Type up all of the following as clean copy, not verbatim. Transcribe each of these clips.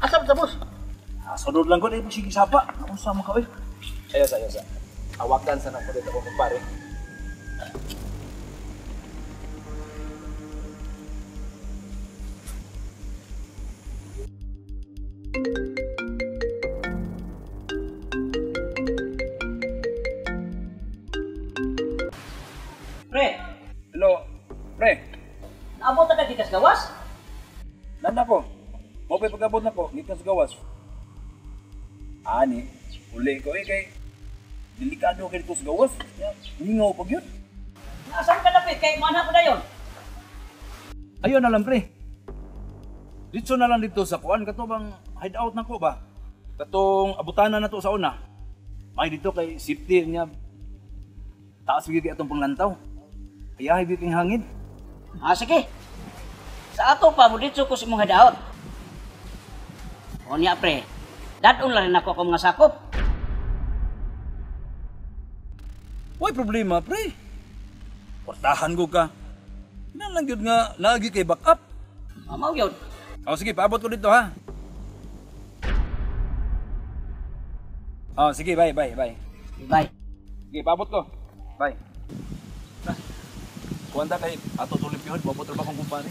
Asa ba boss? Sunod lang ko na sige sapa. Unsa man ka oy? Ayo sa, ayo sa. Awakan sa nako dito akong kumpare. Pre. Hello. Pre. Naabot ta ka gikas gawas? Nanda ko. Mo pay pag-abot nako gikan sa gawas. Ani, uli ko eh kay delikado kay dito sa gawas. Ningaw pag yun. Asan ka dapit kay mana ko dayon? Ayon na lang pre. Dito na lang dito sa kuan kato bang hideout nako ba? Katong abutanan na to sa una. May dito kay safety niya. Taas gyud kay atong panglantaw. Ayahay gyud king hangin. Ah sige. Sa ato pa mo dito ko sa imong hideout. Onya pre. Dadon lang rin ako akong mga sakop. Way problema, pre. Portahan ko ka. Kinahanglan gyud nga lagi kay backup. Mao gyud. Oh, sige, paabot ko dito ha. Oh, sige, bye, bye, bye. Bye. Sige, paabot ko. Bye. Na. Kuwanta kay ato tulip yun, mabot ra ba kong kumpare?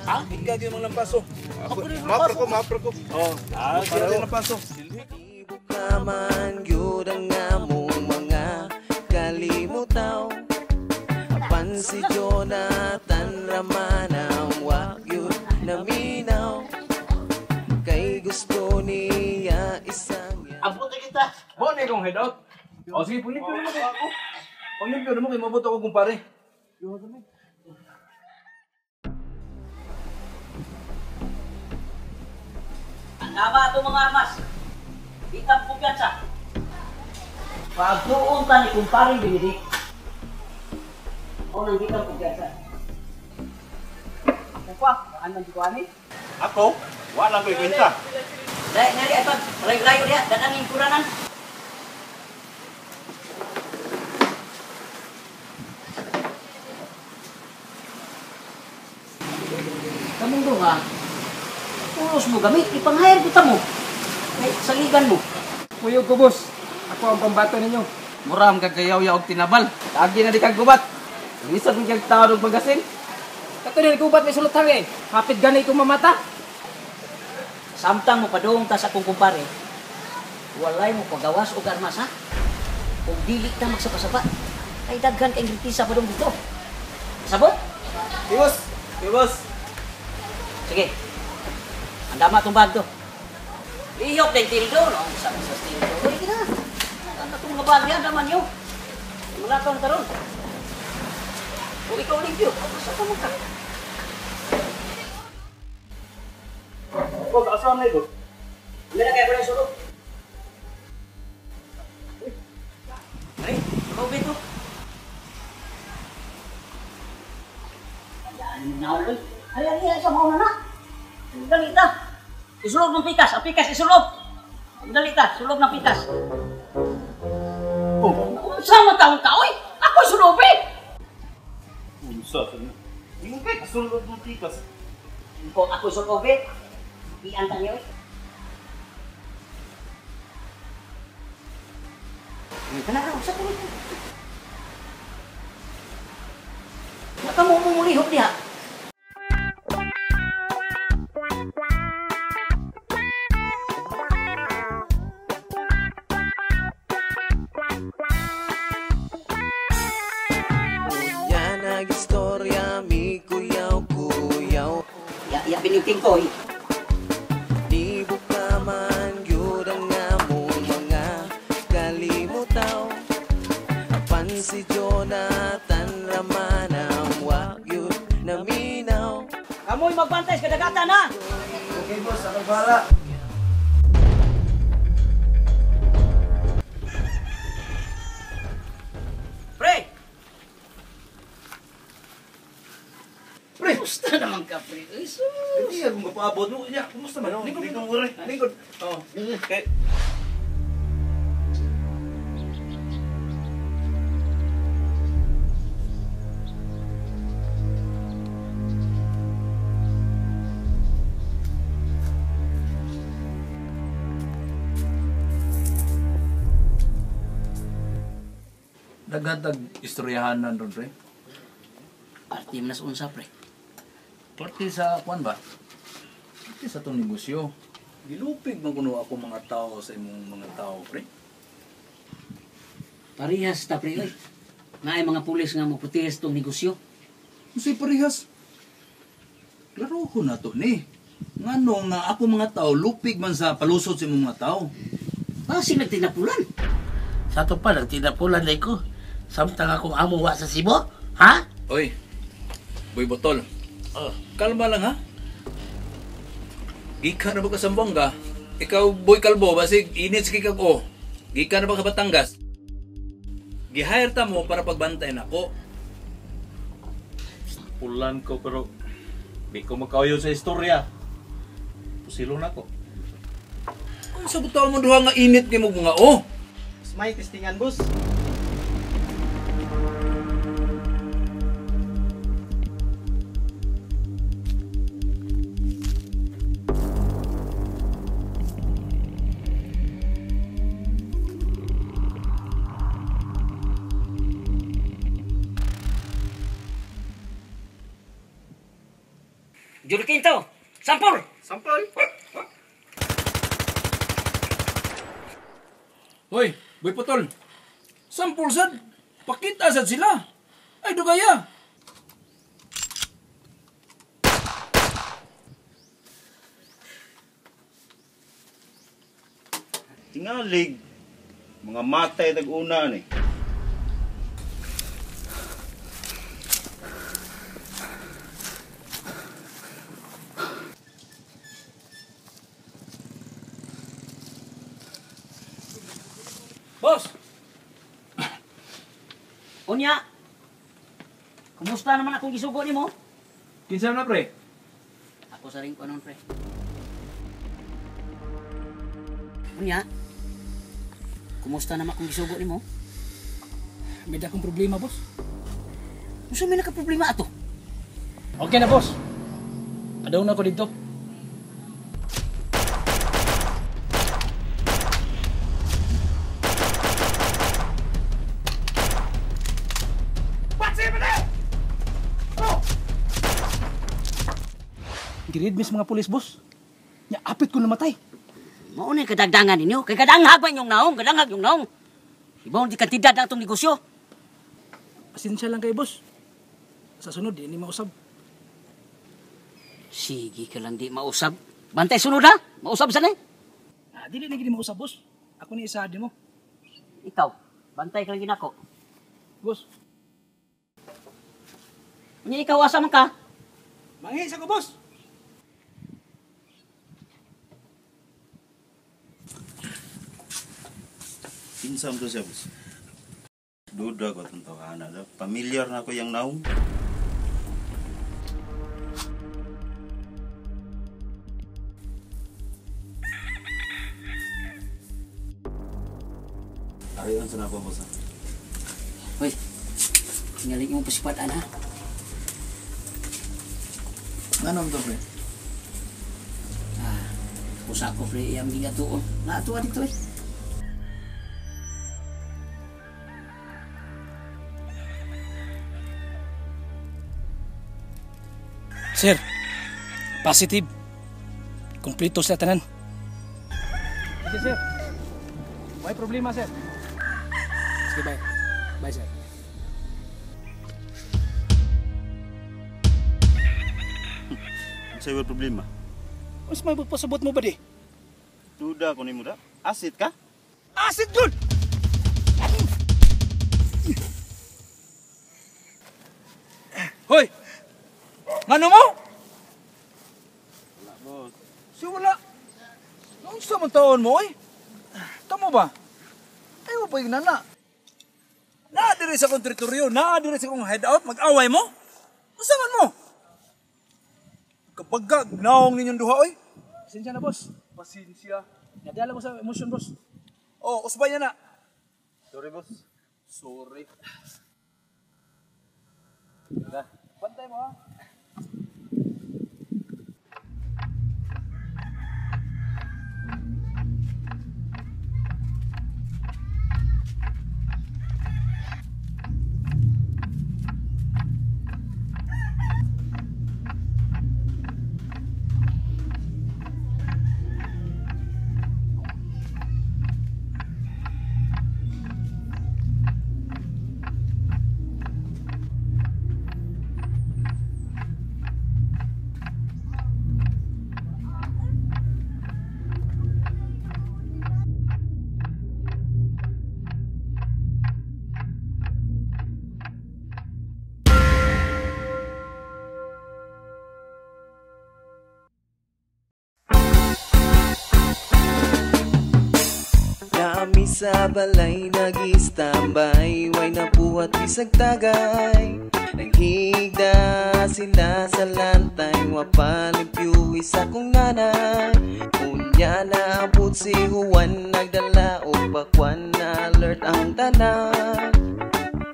Ha? Ikaw yung mga lampaso. Mapro ko, mapro ko. Oh, ah, yung lampaso. Kaman gyud ang among mga kalimutaw. Apan si Jonathan Ramana wa gyud naminaw. Kay gusto niya isang Abot kita. Mo na akong hideout. Oh, sige, panglimpyo naman kay ako. Panglimpyo naman kay mabot ako kumpare. Tama ito mga armas. Itang kumpiyansa. Pagtuon ta ni kumparing Benedict. O nang gitang kumpiyansa. Ako pa, anong di ko ani? Ako? Wala ko'y kwenta. Dahil nga di, ay pag, rayo-rayo diya, dadangin kuranan. Kamong duha, pulos mo gamit, ipanghire kita mo. Kay saligan mo. Kuyog ko, boss. Ako ang pambato ninyo. Mura ang kagayaw-yaw og tinabal. Lagi na di kag gubat. Lisod man kag tao og magasin. Kato ni gubat may sulot eh. Hapit gani ko mamata. Samtang mo padung ta sa akong kumpare. Walay mo pagawas og armas ha. Ug dili ta magsapa-sapa. Kay daghan kay gritisa padung dito. Sabot? Di boss. Di boss. Sige. Andama itong bag to. Lihok din tildo, no? Sa sa tildo. Uy, kita. Ang itong mga bag yan, naman yun. Malakaw na karon. Kung ikaw limpyo, sa ka ka. Oh, asa na ito? Hindi na kaya ko na sulog. Ay, ikaw bito. Ayan, nauloy. Ay, ay, ay, sa mga na. Dali ta. Isulog ng pikas. Ang pikas, isulog. Dali ta. Sulog ng pikas. Oh. Unsa man taong kaoy? Ako sulog eh. Unsa sa niyo? Ingon kay kasulod ng pikas. Ko ako sulog eh. Ian ta niyo eh. Kana ra usa ko. Naka mo mulihok diha. Istorya mi kuyaw-kuyaw. Ya, ya biniting ko eh. Di buka man gyud ang among mga kalimutaw. Apan si Jonathan Ramana wa gyud naminaw. Kamoy magbantay sa kadagatan ha. Okay boss, ako bahala. Pre! Kumusta naman ka, pre? Ay, sus! Hindi akong kapaabot mo. Ya, kumusta man? Lingkod, lingkod. Lingkod. Oh. Kay daghan istoryahanan ron, pre. Parte man na sa unsa, pre. Parte sa kuan ba? Parte sa tong negosyo. Gilupig man kuno ako mga tao sa imong mga tao, pre. Parehas ta, pre, oy. Naay mga pulis nga mo protest tong negosyo. Unsay parehas? Klaro ko na to ni. Ngano nga ako mga tao lupig man sa palusot sa imong mga tao. Basig nagtinapulan. Sa ato pa, nagtinapulan na ko. Samtang akong amo wa sa Cebu. Ha? Oy. Boy Botol. Oh. Kalma lang ha. Gikan na ba ka sa Zamboanga? Ikaw, Boy Kalbo, basig init sa kikag o. Gikan na ba ka Batangas? Gihire ta mo para pagbantay nako. Pulan ko pero di ko makauyo sa istorya. Pusilo na ko. Unsa butaw mo duha nga init kay mo mga o? May testingan, boss. Juro Quinto, sampol! Sampol. Hoy, Boy Putol. Sampol sad. Pakita sad sila. Ay dugaya. Tingalig. Mga matay tag-una ni. Boss, Unya, kumusta naman akong gisugo nimo? kinsa na pre? Ako sa ring ko pre. Unya, kumusta naman akong gisugo nimo? May dakong problema, boss. Unsa may nakaproblema ato? Okay na, boss. Adaw na ko dito. Girid mis mga pulis, boss. Nya apit ko namatay. Mao ni kadagdangan ninyo, kay kadanghag ba inyong naong, kadanghag inyong naong. Ibaw di kantidad ang atong negosyo. Pasensya lang kay boss. Sa sunod, di ni mausab. Sige ka lang di mausab. Bantay sunod ha, mausab sa ni. Ah, dili na gid mausab, boss. Ako ni isa di mo. Ikaw, bantay ka lang ginako. Boss. Unya ikaw asa man ka? Mangi sa ko, boss. Kinsa man to siya, boss? Duda ko itong tawhana. Pamilyar na ko yung naong. Ariyon sa na po, boss. Hoy, tingaling imong pasipadaan ha. Ngano to pre? Ah, usa ko pre iyang gigatuon. Naatuwa dito eh. Sir, positive. Kompleto sila tanan. Sige, sir. May problema, sir. Sige, bye. Bye, sir. Unsa yung problema? Mas may pasabot mo ba di? Duda ko nimo da. Asit ka? Acid yun! Hoy! Ngano mo? Wala, boss. Si wala. Unsa man taon mo oy? Tamo ba? Ay mo pa na. Naa diri sa akong teritoryo, naa diri sa akong hideout, mag-away mo? Unsa man mo? Kabagag naong ninyong duha oy. Pasensya na, boss. Pasensya. Nadala ko sa emosyon, boss. Oh, usbay na na. Sorry, boss. Sorry. Bantay mo ha. Nami sa balay nag-istambay, way nabuhat bisag tagay. Naghigda sila sa lantay, wapalimpyo isa kong nanay. Unya na abot si Juan, nagdala og bakwan, na alert ang tanan.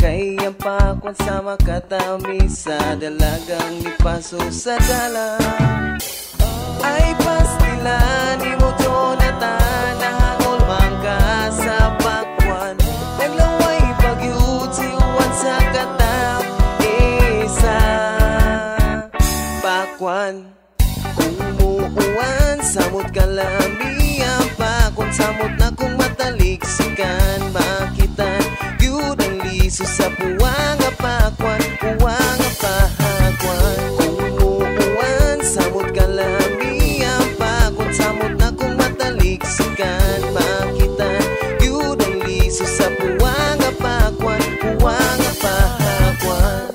Kay ang pakwan sa makatami sa dalagang nipaso sa dalan. Ay pastila ni mo Jonathan, nahangol man ka sa pakwan. Naglaway pagyud si Juan sa katap isa pakwan. Kung muuan samot kalami ang pakwan, samot na kung mataliksikan makita gyud ang liso sa puwang nga pakwan, puwang nga pakwan. Kung muuan samot kalami ang pakwan, samot na kung mataliksikan makita gyud ang liso sa puwang nga pakwan, puwang nga pakwan.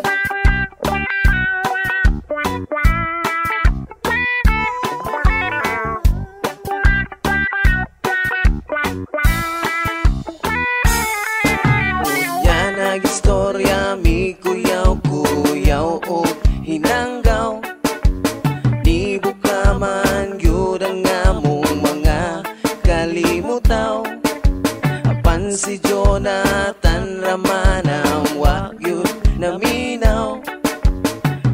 Unya nag-istorya mi kuyaw-kuyaw o hinanggaw. Di buka man gyud ang among mga kalimutaw. Apan si Jonathan Ramana wa gyud naminaw.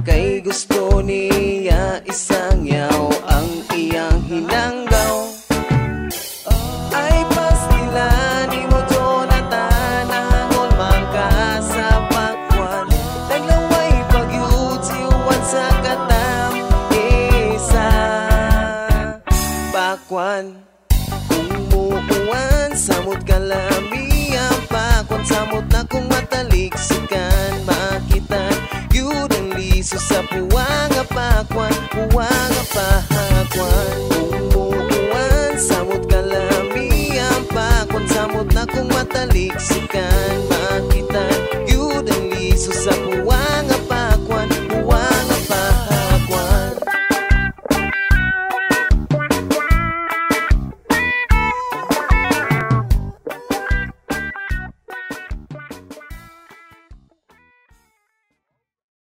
Kay gusto niya isang yaw ang iyang hinanggaw. Ay pastila ni mo Jonathan, nahangol man ka sa pakwan. Naglaway pagyud si Juan sa katam isa pakwan. Kung muuan samot kalami ang pakwan, samot na kung mataliksikan makita gyud ang liso sa puwang nga pakwan, puwang nga pakwan. Kung muuan samot kalami ang pakwan, samot na kung mataliksikan